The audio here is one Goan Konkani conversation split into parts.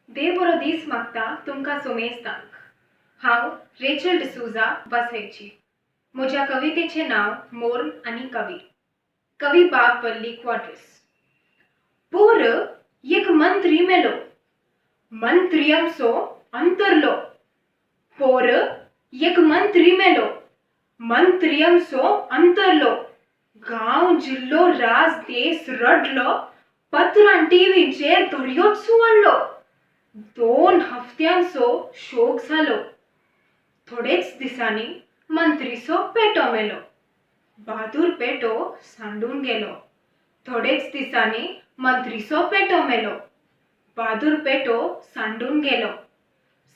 देव बरो दीस मागता तुमकां सुमेस्तांक. हांव रेचल डिसूजा वसयची. म्हज्या कवितेचें नांव मोर्न आनी कवी. कवी बाब वल्ली क्वाड्रस. पोर एक मंत्री मेलो, मंत्री आमचो अंतरलो. पोर एक मंत्री मेलो, मंत्री आमचो अंतरलो. गांव जिल्लो राज देस रडलो, पत्रान टीव्हीचेर दर्योच सुवणलो. 2 हफ्त्यांचो शोक जालो. थोडेच दिसांनी मंत्रीचो पेटो मेलो, बहादूर पेटो सांडून गेलो. थोडेच दिसांनी मंत्रीचो पेटो मेलो, बहादूर पेटो सांडून गेलो.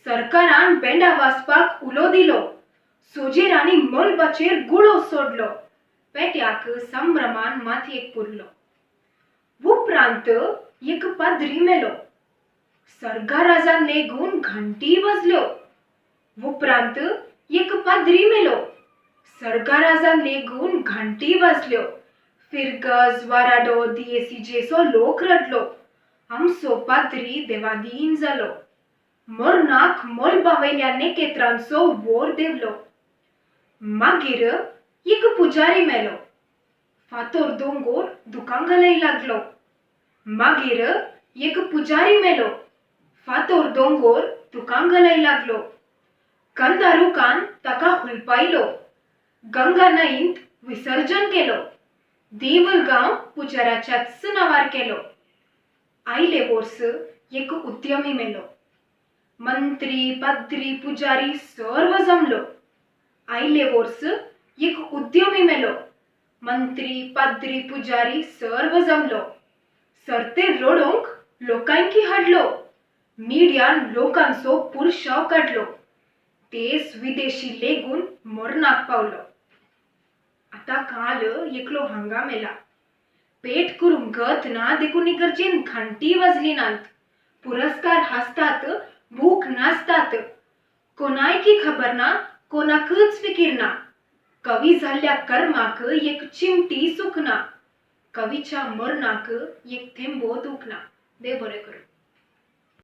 सरकारान बेंडा वाजपाक उलो दिलो, सोजेरांनी मलबाचेर गुळो सोडलो. पेट्याक संभ्रमान मातयेक पुरलो. उपरांत एक पाद्री मेलो, सर्गाराजान लेगून घंटी वाजल्यो. उपरांत एक पाद्री मेलो, सर्गाराजान लेगून घंटी वाजल्यो. फिरगज वाराडो दियेसीजेचो लोक रडलो, आमचो पाद्री देवादीन जालो. मरणाक मलबावयल्या नेकेत्रांचो वोर देवलो. मागीर एक पुजारी मेलो, फातोर दोंगोर दुकां घालय लागलो. मागीर एक पुजारी मेलो, फातोर दोंगोर दुकां घालय लागलो. कंदारुकान ताका हुलपायलो, गंगा न्हंयत विसर्जन केलो. देवलगांव पुजाराच्याच नांवार केलो. आयले वर्स एक उद्यमी मेलो, मंत्री पाद्री पुजारी सर्व जमलो. आयले वर्स एक उद्यमी मेलो, मंत्री पाद्री पुजारी सर्व जमलो. सरते रडोवंक लोकांकी हाडलो, मिडियान लोकांचो पुरशाव काडलो. देश विदेशी लेगून मरणाक पावलो. आतां काल एकलो हांगा मेला, पेट करूंक गत ना देखून इगर्जेन घंटी वाजली नात. पुरस्कार हासतात, भूक नासतात, कोणायकी खबर ना, कोणाकच फिकीर ना. कवी जाल्ल्या कर्माक एक चिमटी सुकना, कवीच्या मरणाक एक थेंबो दुखना. देव बरें करूं.